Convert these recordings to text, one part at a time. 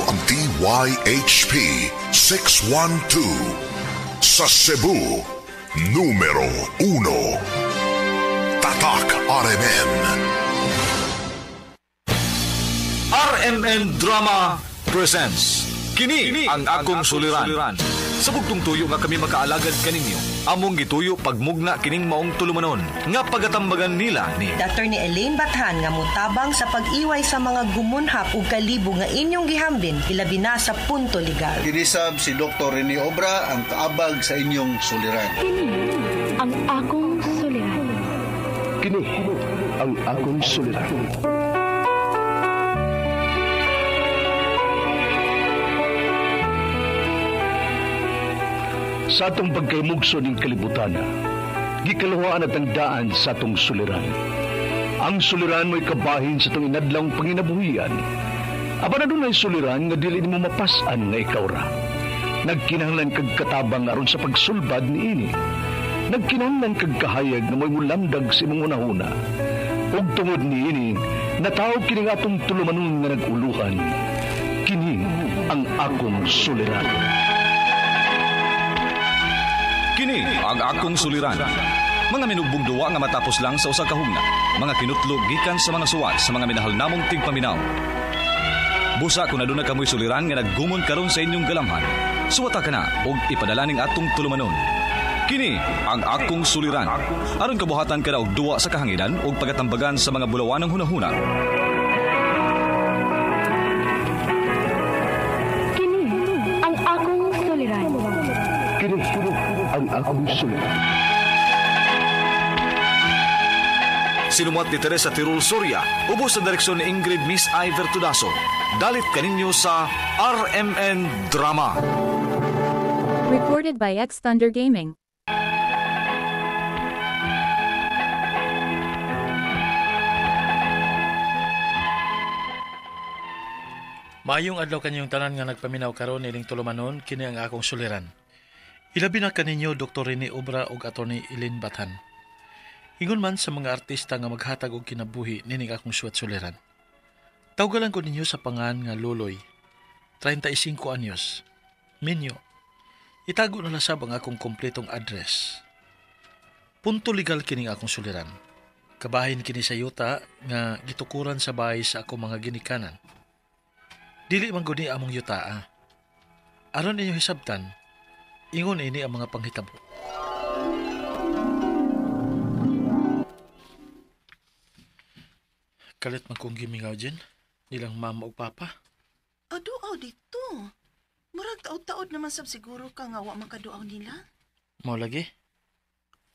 Ang DYHP 612 sa Cebu, numero 1. Tatak RMN. RMN Drama presents Kini ang akong suliran. Sa bugtong tuyo nga kami makaalagad kaninyo, among gituyo pagmugna kining maong tulumanon nga pagatambagan nila ni Attorney Elaine Bathan nga motabang sa pag-iway sa mga gumunhap ug kalibo nga inyong gihambin ilabi na sa punto legal. Kinisab si Dr. Rene Obra ang kaabag sa inyong suliran. Kini ang akong suliran. Kini ang akong suliran. Sa atong pagkaymugso ning kalibutan, gikaluhaan at ang daan sa atong suliran. Ang suliran mo'y kabahin sa atong inadlawng panginabuhian. Apan adunay suliran nga dili nimo mapas-an nga ikaw ra. Nagkinahanglan kag katabang aron sa pagsulbad niini. Nagkinahanglan kag kahayag nga mo'y mulamdag sa imong hunahuna. Ug tungod niini, natawag kini nga atong tulumanon nga nag-uluhan. Kini ang akong suliran. Kini ang akong suliran. Mga minugbong duwa nga matapos lang sa usa ka hugna. Mga kinutlog gikan sa mga suwat sa mga minahal namong tigpaminaw. Busa kung aduna kamoy suliran nga naggumon karon sa inyong galamhan, suwata ka na og ipadala ning atong tulumanon. Kini ang akong suliran. Aron kabuhatan ka na og duwa sa kahanginan og pagatambagan sa mga bulawanang hunahuna. Kini ang akong suliran. Kini ang akong suliran. Sinumuat ni Teresa Tirul Soria, ubos sa direksyon ni Ingrid Miss Iver Tudaso. Dalit kaninyo sa RMN Drama. Recorded by X Thunder Gaming. Maayong adlaw kanyong tanan nga nagpaminaw karon nining tulumanon, kini ang akong suliran. Ilabi na kaninyo Dr. Rene Obra ug Attorney Elaine Bathan. Ingon man sa mga artista nga maghatag og kinabuhi nining akong suwat suliran. Tawgalan ko ninyo sa pangan nga Loloy, 35 anyos, minyo. Itago na lasab ang akong kompletong address. Punto legal kining akong suliran. Kabahin kini sa yuta nga gitukuran sa bahay sa akong mga ginikanan. Dili man guni among yutaa. Aron ninyo hisabtan, ingon ini ang mga panghitabo. Kalit man kong gimingaw dyan, nilang mama ug papa. Aduaw dito. Murag taod-taod naman sab siguro ka nga wa makaduaw nila. Mao lagi.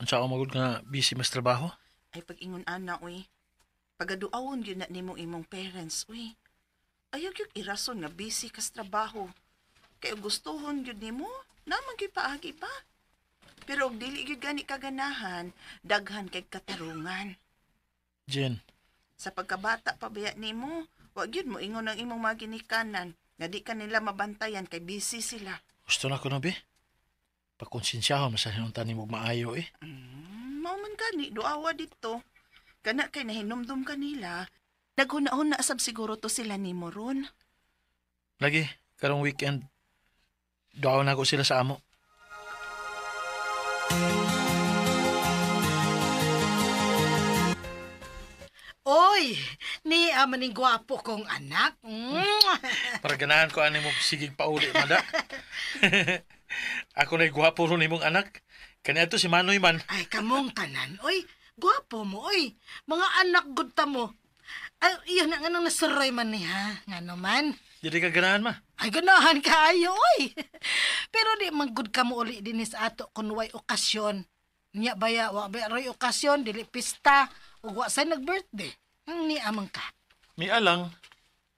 Unsa ako magud nga busy mas trabaho? Ay pag-ingon ana uy. Pagaduawon gyud na nimo imong parents uy. Ayaw gyud irason nga busy kas trabaho. Kay gustuhon gyud nimo, naman gyud paagi pa. Pero og dili gyud gani kaganahan, daghan kay katarungan. Jen, sa pagkabata pa biya nimo, wa gyud mo ingon ang imong mga ginikanan nga di ka nila mabantayan kay busy sila. Gusto na ko no be. Pagkonsensyahon masahin ang tanim og maayo eh. Mao man gani duawa dito. Kana kay nahinumdum kanila. Naghuna-huna sab siguro to sila nimo ron. Lagi karong weekend duaw na ko sila sa amo. Oy, ni amaning gwapo kong anak. Para ganahan ko ani mo sigig pauli mada. Ako na'y gwapo ron imong anak. Kaniadto si Manoy man. Ay, kamong tanan. Oy, gwapo mo, oy. Mga anak gud ta mo. Ay, iyon na nga nang nasuroy man ni ha. Nga naman. Dili ka ganahan ma. Ay, ganahan kaayo, oy. Pero di man gud ka mo uli din sa ato kung way okasyon. Nya baya, wa ba roy okasyon, dili pista, ug wa say nag-birthday. Ang ni amang ka. Mi alang.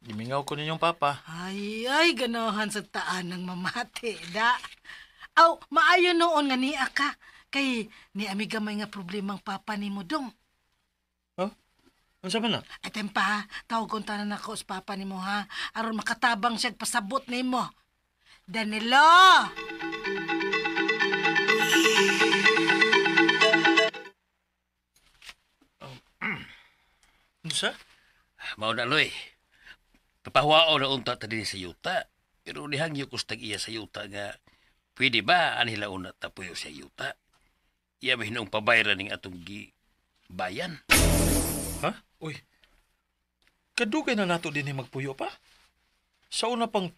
Gimingaw ko ninyong papa. Ay, ay, ganahan sa taan ng mamati, da. Aw, maayo noon nga niya ka. Kay ni amiga may nga problemang papa ni mo dong. Huh? Unsa man na? Ay, tempa ha, tawag kong tanan ako sa papa ni mo ha. Aron makatabang siya pasabot ni mo. Danilo! Unsa? Mao na, Loy. Papahuao na unta ta dinhi sa yuta. Pero nihangyo ko sa tag-iya sa yuta nga pwede ba anhila una tapuyo sa yuta? Iya mahinoong pabayran ning atong gibayan. Ha? Uy. Kadugay na nato dinhi magpuyo pa. Sa una pang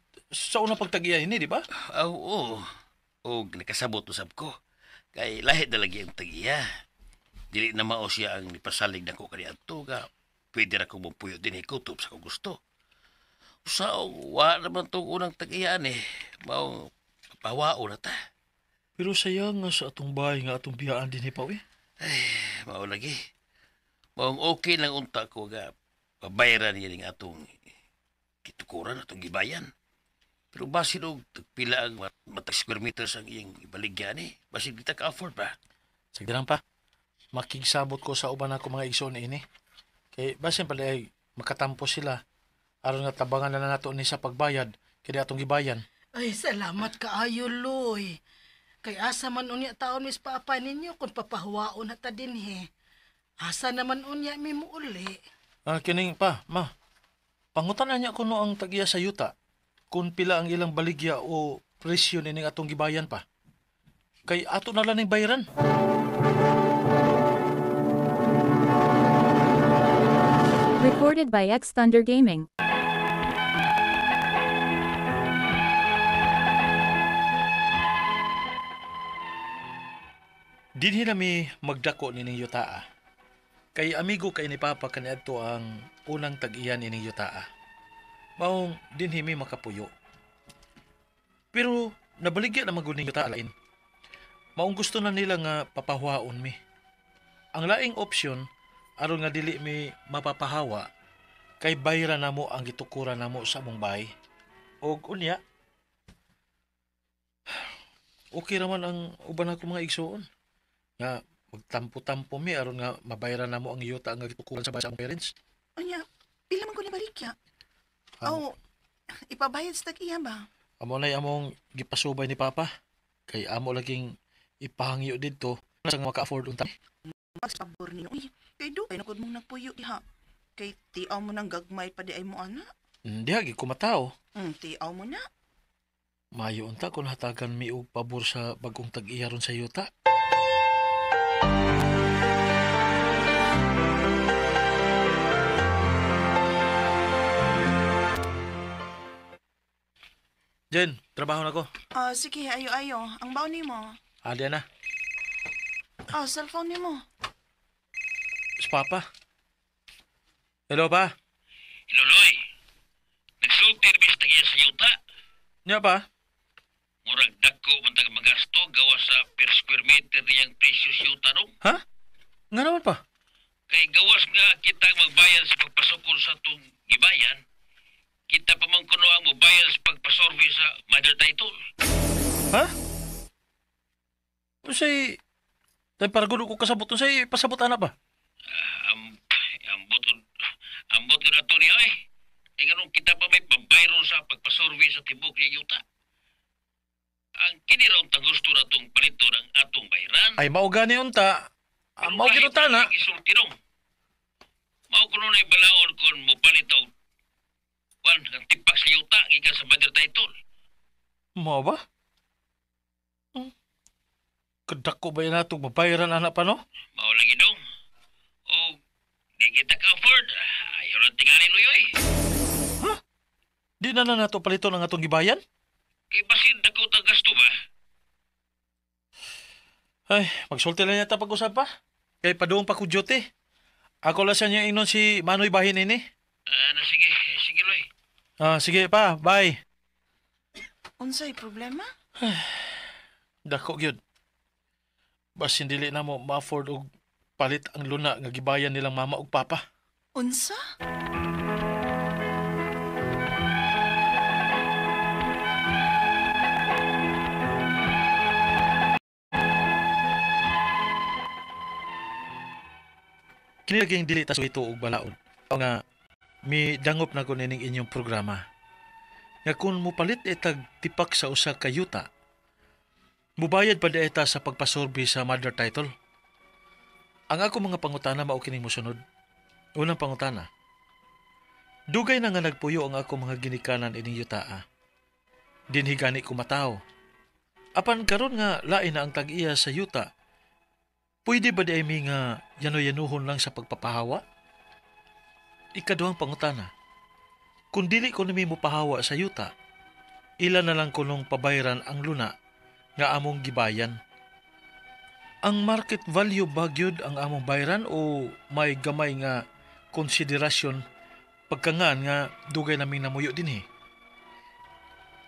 tag-iya ini, di ba? Oo. Og nakasabot usab ko. Kay lahi na lagi ang tag-iya. Dili na mao siya ang nipasalig nako kaniadto nga pwede ra ko mopuyo dinhi kutob sa kong gusto. Usa wa naman tong unang tag-iyaan eh. Maong papawao na ta. Pero sayang nga sa atong bahay nga atong biyaan dinhi pa eh. Ay, mao lagi. Maong okay lang unta ko nga pabayran niya ning atong kitukuran, atong gibayan. Pero basin og pila ang matag square meters ang iyang ibaligyan eh. Basin kita ka-afford ba? Sige lang pa. Makigsabot ko sa uban ako mga igsoon ini. Kay basin pala ay makatampo sila. Aron nga tabangan na nato ni sa pagbayad kay atong gibayan. Ay, salamat kaayo, Loy. Kay asa man unya taon mis paapa ninyo kung papahuwaon na ta dinhi. Asa naman unya mi muuli. Ah, kining pa, ma. Pangutan na niya kuno ang tag-iya sa yuta kung pila ang ilang baligya o presyo nining atong gibayan pa. Kay ato na lang ning bayaran. Recorded by X Thunder Gaming. Dinhi nami magdako nining yutaa. Kay amigo kay ni Papa kaniadto ang unang tag-iyan ining yutaa. Maong dinhi mi makapuyo. Pero nabaligya na magud ning yutaa lain. Maong gusto na nila nga papahuwaon mi. Ang laing opsyon aron nga dili mi mapapahawa kay bayra namo ang gitukuran namo sa among bahay. Og unya okay ra man ang uban ako mga igsuon. Nga magtampo-tampo mi aron nga mabayaran namo ang yuta nga gitukuran sa bahay sa among parents. Unya, pila man ko ni balikya? Oh, ipabayad sa tag-iya ba? Amo nay among gipasubay ni Papa. Kay amo laging ipahangyo didto sa maka-afford unta. Pabor niyo. Uy, kay do kay nagud mong nagpuyo diha. Kay tiaw mo nang gagmay pa di ay mo ana. Diha gi kumatao. Tiaw mo na. Maayo unta kun hatagan mi og pabor sa bag-ong tag-iya ron sa yuta. Jen, trabaho na ko. Sige, ayo-ayo. Ang baon nimo. Diyan na. Cellphone nimo. Si Papa. Hello, pa. Hello, Loy. Nagsulti ni bis tag-iya sa yuta. Nya pa? Murag dagko man tag magasto gawa sa per square meter niyang presyo sa yuta no? Ha? Nga naman pa? Kay gawas nga kita magbayad sa pagpasukol sa atong gibayan, kita pa man kuno ang mobayad sa pagpasurvey sa mother title. Ha? Unsay tay paragulo ko kasabot unsay pasabot ana pa? Ambot ko na to niya eh. Kaya ganun kita pa may pambayron sa pagpasurvey sa tibok niya yuta. Ang kiniraon ta gusto na itong palito ng atong bayran. Ay, mao gani unta. Mao ginuta na. Isulti nung. Mao kuno na ibalaon kung mopalito kwan ang tipak sa yuta gikan sa mother title. Mao ba? Kadako ba yan nato mabayaran anak pa no? Mao lagi dong. O di kita ka-afford. Ayaw lang tingali luyoy. Ha? Di na nato palito ng atong gibayan? Kay basin dako ta gasto ba? Ay, magsulti lang yata pag-usap pa. Kay paduong pa ko duty. Ako lang sa niya inon si Manoy Bahin ini. Na sige, sige Loy. Sige pa, bye. Unsay problema? Dako gyud. Basin dili na mo ma-afford og palit ang luna nga gibayan nilang mama ug papa. Unsa? Kini laging dili ta ito og balaod. Nga mi dangop na ko nining inyong programa. Nga kun mopalit itag tipak sa usa ka yuta, mubayad pa di ita sa pagpasurvey sa mother title. Ang ako mga pangutana mao kining mosunod. Unang pangutana, Dugay na nga nagpuyo ang ako mga ginikanan ining yutaa. Dinhi gani ko mataw. Apan karon nga lain na ang tag-iya sa yuta, pwede ba di ay mi nga yano-yanuhon lang sa pagpapahawa? Ikaduhang pangutana, kung dili ko nimi mopahawa sa yuta, ila na lang kunong pabayran ang luna nga among gibayan. Ang market value ba gyud ang among bayran o may gamay nga konsiderasyon pagkangan nga dugay naming namuyo dinhi?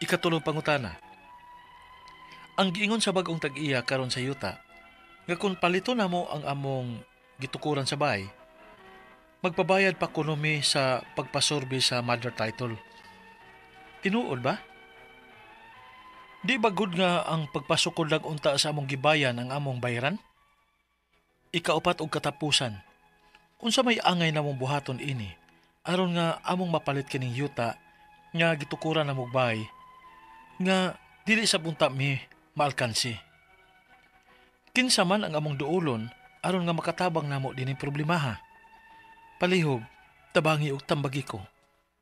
Ikatulong pangutana, ang giingon sa bagong tag-iya karon sa yuta, nga kung palito namo ang among gitukuran sa bahay, magpabayad pa kuno mi sa pagpasurvey sa mother title. Tinuod ba? Di ba good nga ang pagpasukod lang unta sa among gibayan ang among bayaran? Ikaupat og katapusan, unsa may angay namong buhaton ini, aron nga among mapalit kining yuta nga gitukuran namong bahay, nga dili sa punta mi maalkansi. Kinsa man ang among duolon aron nga makatabang namo dining problemaha. Palihog, tabangi og tambagi ko.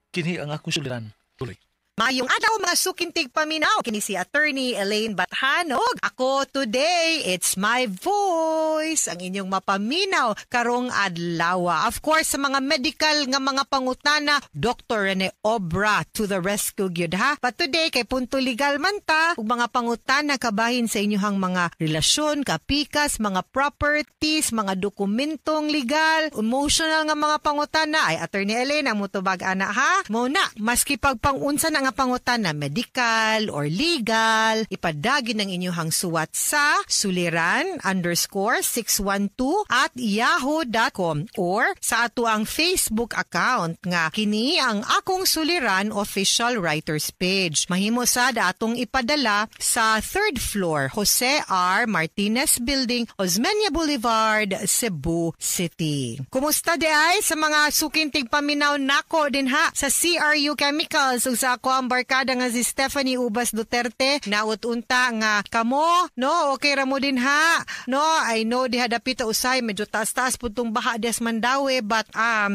Kini ang akong suliran. Tuloy. Maayong adlaw mga suking tigpaminaw, kini si Attorney Elaine Bathanog. Ako today, it's my voice, ang inyong mapaminaw karong adlaw. Of course, sa mga medical nga mga pangutana, Dr. Rene Obra to the rescue gyud ha. But today, kay punto legal man ta, ug mga pangutana kabahin sa inyong mga relasyon, kapikas, mga properties, mga dokumentong legal, emotional nga mga pangutana, ay Attorney Elaine ang mutubag ana ha. Mao na, maski pagpangunsa na nga pangutana, medical or legal, ipadagin ang inyong suwat sa suliran_612@yahoo.com or sa ato ang Facebook account nga kini ang Akong Suliran Official Writers Page. Mahimo sad atong ipadala sa third floor, Jose R. Martinez Building, Osmeña Boulevard, Cebu City. Kumusta di ay sa mga suking tigpaminaw nako din ha sa CRU Chemicals ug sa ako ang barkada nga si Stephanie Ubas Duterte, naut unta nga kamo, no, okay ra mo din ha, no? I know diha dapita usay medyo taas-taas pud tong baha des Mandaue, but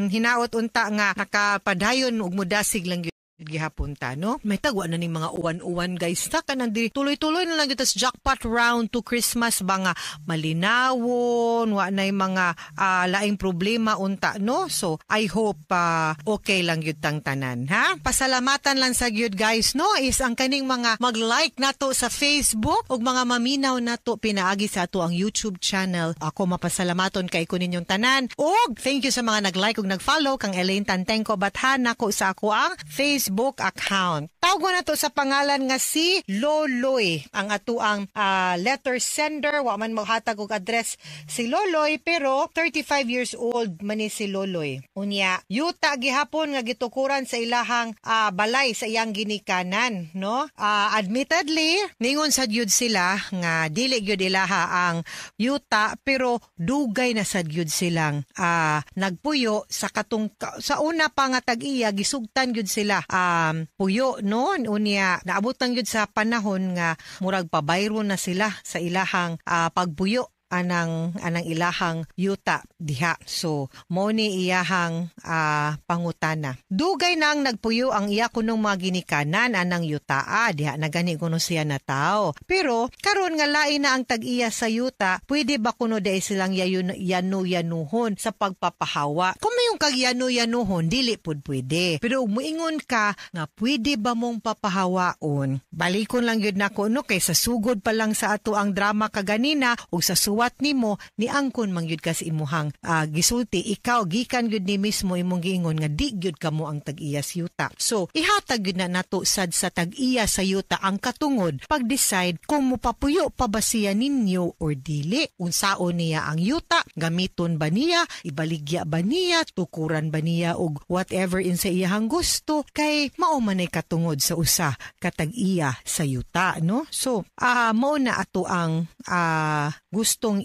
hinaot unta nga nakapadayon ug mudasig lang gyud gihapon ta, no? May tagwa na ning mga uwan-uwan, guys. Ta kanang di tuloy-tuloy na lang gyud tas jackpot round to Christmas ba nga malinawon, wa nay mga laing problema unta, no? So, I hope okay lang gyud tang tanan, ha? Pasalamatan lang sa gyud, guys, no? Is ang kaning mga mag-like nato sa Facebook ug mga maminaw nato pinaagi sa ato ang YouTube channel. Ako mapasalamaton kay ko ninyong tanan. Og thank you sa mga nag-like ug nag-follow kang Elaine Tantengco Bathan nako sa ako ang Facebook account. Tawag na to sa pangalan nga si Loloy. Ang atuang letter sender, wa man mohatag og address si Loloy, pero 35 years old man ni si Loloy. Unya, yuta gihapon nga gitukuran sa ilahang balay sa iyang ginikanan, no? Admittedly, ningon sad gyud sila nga dili gyud ilaha ang yuta, pero dugay na sad gyud silang nagpuyo sa katong sa una pa nga tag-iya, gisugtan gyud sila puyo, no? Unya naabot lang gyud sa panahon nga murag pabayro na sila sa ilahang pagpuyo anang ilahang yuta diha. So mo ni iyahang pangutana. Dugay nang nagpuyo ang iya kunong mga ginikanan anang yutaa diha na gani kuno siya na tao. Pero karon nga lain na ang tag-iya sa yuta, pwede ba kuno dai silang yanu-yanuhon sa pagpapahawa? Kung mayong kag yanu-yanuhon, dili pud pwede. Pero ug moingon ka nga pwede ba mong papahawaon? Balikon lang gyud nako, no, kay sa sugod pa lang sa ato ang drama kaganina ug sa suwat nimo ni angkon mangyud ka sa imuhang gisulti, ikaw gikan gyud ni mismo imong giingon nga di gyud kamo ang tag-iya sa yuta. So ihatag gyud na nato sad sa tag-iya sa yuta ang katungod pag-decide kung mopapuyo pa ba siya ninyo or dili. Unsaon niya ang yuta, gamiton ba niya, ibaligya ba niya, tukuran ba niya og whatever in sa iyahang gusto, kay mao man ay katungod sa usa ka tag-iya sa yuta, no? So mao na ato ang gustong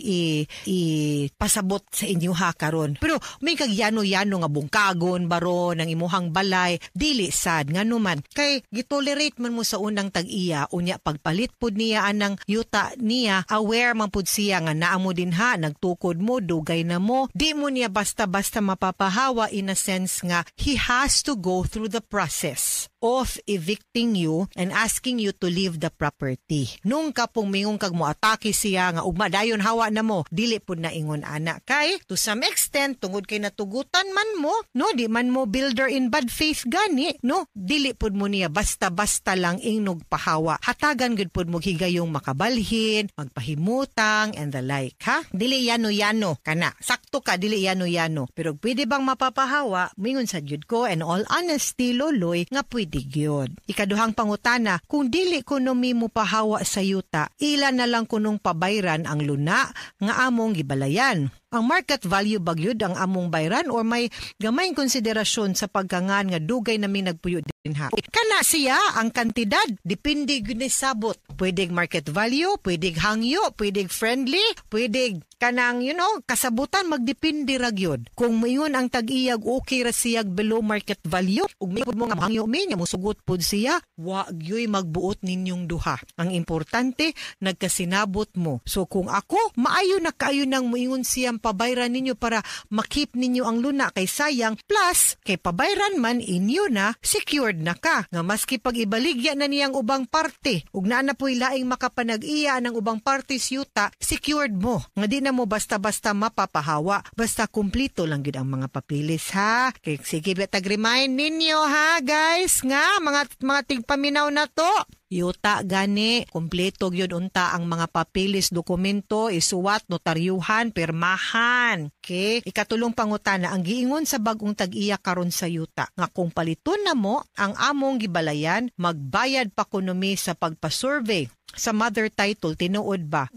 ipasabot sa inyo ha karon. Pero may kagyano-yano nga bungkagon baron ang imuhang balay, dili sad, ngano man kay gitolerate man mo sa unang tag-iya, unya pagpalit pud niya anang yuta niya, aware man pud siya nga naa mo din ha, nagtukod mo, dugay na mo, di mo niya basta-basta mapapahawa in a sense nga he has to go through the process of evicting you and asking you to leave the property. Nung kapong mingon kag mo atake siya nga ugma dayon hawa na mo, dili pud na ingon ana, kay to some extent tungod kay natugutan man mo, no, di man mo builder in bad faith gani, no, dili pud mo niya basta-basta lang ingnog pahawa. Hatagan gud pud mo higayong makabalhin, magpahimutang and the like, ha. Dili yano-yano kana. Sakto ka, dili yano-yano. Pero pwede bang mapapahawa? Mingon sa jud ko, and all honesty, loloy, nga pwede gyud. Ikaduhang pangutana, kung dili kuno mi mo pahawa sa yuta, ila na lang kunong pabayran ang luna nga among gibalayan? Ang market value ba gyud ang among bayran or may gamayng konsiderasyon sa pagkangan nga dugay nami nagpuyo dinha? Kana siya ang kantidad, depende gyud ni sabot. Pwedeng market value, pwedeng hangyo, pwedeng friendly, pwedeng kanang kasabutan, magdepende ra gyud. Kung moingon ang tag-iyag okay ra siyag below market value ug may mo nga hangyo mi nya mosugot pud siya, wa gyuy magbuot ninyong duha. Ang importante nagkasinabot mo. So kung ako, maayo na kaayo nang moingon siyang pabayran ninyo para makip ninyo ang luna kay sayang, plus kay pabayran man inyo na, secured na ka nga maski pag ibaligya na niyang ubang parte ug naa na po'y laing makapanag-iya ng ubang parte sa yuta, secured mo nga di na mo basta-basta mapapahawa, basta kumplito lang gid ang mga papilis, ha. Kay sige ba tag-remind ninyo ha guys nga mga tigpaminaw na to. Yuta gani, kumpleto gyud unta ang mga papilis, dokumento, isuwat, notaryuhan, pirmahan. Okay? Ikatulong pangutana, ang giingon sa bagong tag-iya karon sa yuta nga kung paliton na mo ang among gibalayan, magbayad pa kuno mi sa pagpa-survey sa mother title, tinuod ba?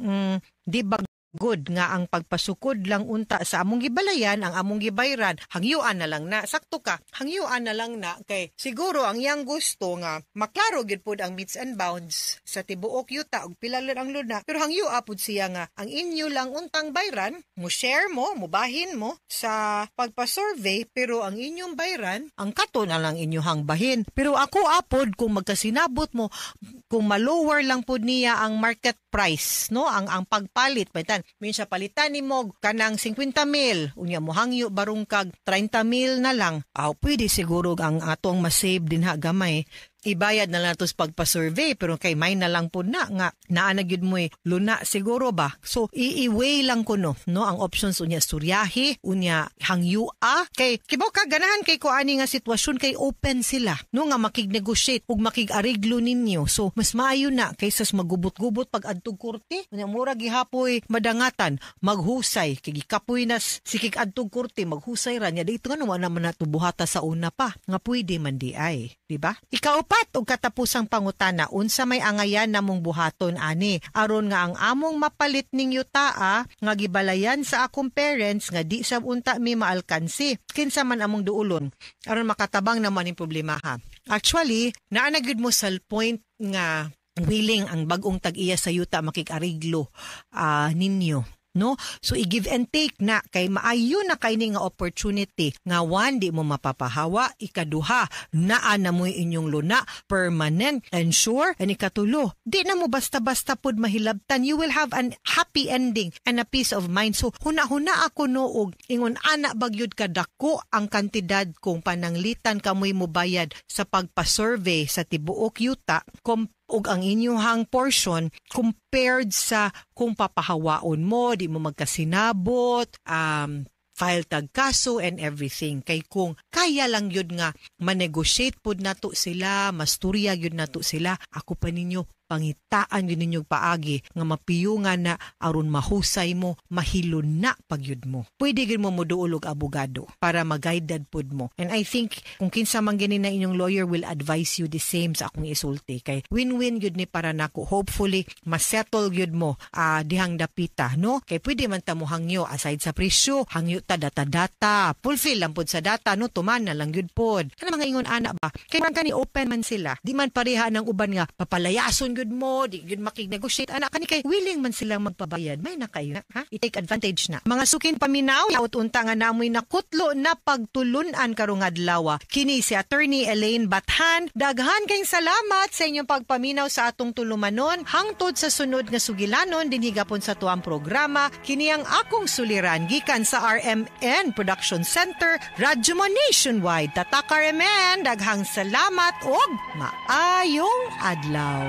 Di ba good nga ang pagpasukod lang unta sa among gibalayan, ang among gibayran, hangyuan na lang na? Sakto ka, hangyuan na lang na, kay siguro ang iyang gusto nga maklaro gyud pud ang metes and bounds sa tibuok yuta ug pila lang ang luna, pero hangyua pud siya nga ang inyo lang untang bayran, mo share mo, mubahin mo sa pagpa-survey, pero ang inyong bayran, ang kato na lang inyuhang bahin. Pero ako apod, kung magkasinabot mo, kung ma-lower lang pud niya ang market price, no, ang pagpalit, palitan minsan palitan nimo kanang 50 mil, unya mo hangyo barong kag 30 mil na lang, aw pwede siguro ang atong ma-save din ha gamay, ibayad na lang nato sa pagpa-survey, pero kay may na lang po na nga naa na gyud mo'y luna siguro ba. So i-weigh lang kuno, no, ang options, unya suryahi, unya hangyua, kay kibaw ka ganahan kay ko ani nga sitwasyon kay open sila, no, nga makig-negotiate ug makig-ariglo ninyo. So mas maayo na kaysa sa magubot-gubot pag adtog korte, unya mura gihapoy madangatan maghusay kay gikapoy na sikig adtog korte, maghusay ra niya dito nga wa naman nato buhata sa una pa nga pwede man di ay, di ba? Ikaupat og katapusang pangutana, unsa may angayan namong buhaton ani aron nga ang among mapalit ning yutaa nga gibalayan sa akong parents nga di sab unta mi maalkansi? Kinsa man among duulon aron makatabang naman ning problema ha? Actually, naa na gyud mo sa point nga willing ang bag-ong tag-iya sa yuta makig-ariglo ninyo, no? So i-give and take na kay maayo na kay ni nga opportunity nga one, di mo mapapahawa, ikaduha, naa na mo'y inyong luna, permanent and sure, and ikatulo, di na mo basta-basta pud mahilabtan. You will have an happy ending and a peace of mind. So huna-huna ako, no, og ingon ana bagyod kadako ang kantidad kung pananglitan kamoy mobayad sa pagpa-survey sa tibuok yuta ug ang inyuhang portion compared sa kung papahawaon mo, di mo magkasinabot, file tag kaso and everything. Kay kung kaya lang yun nga manegotiate pod nato sila, masturya yun nato sila, ako pa ninyo, pangitaan yun ninyo paagi nga mapiyungan na aron mahusay mo, mahilon na pagyud mo. Pwede gyud mo moduol og abogado para mag-guided pod mo. And I think kung kinsa man gani na inyong lawyer will advise you the same sa akong isulti. Kay win-win gyud ni para nako. Hopefully, masettle gyud mo dihang dapita, no? Kay pwede man ta mo hangyo aside sa presyo, hangyo ta data-data. Fulfill lang pod sa data, no? Tuman na lang gyud pod. Kana mga ingon ana ba? Kay man kani open man sila. Di man pareha ng uban nga papalayason gyud gyud mo, di gyud makig-negotiate ana kani kay willing man silang magpabayad. May na kayo, ha? I-take advantage na. Mga sukin paminaw, yaot unta nga namoy nakutlo na pagtulunan karong adlaw. Kini si Attorney Elaine Bathan. Daghan kayong salamat sa inyong pagpaminaw sa atong tulumanon hangtod sa sunod nga sugilanon dinhi gapon sa tuang programa. Kini ang Akong Suliran gikan sa RMN Production Center, Radyo Mo Nationwide. Tatak RMN, daghang salamat og maayong adlaw.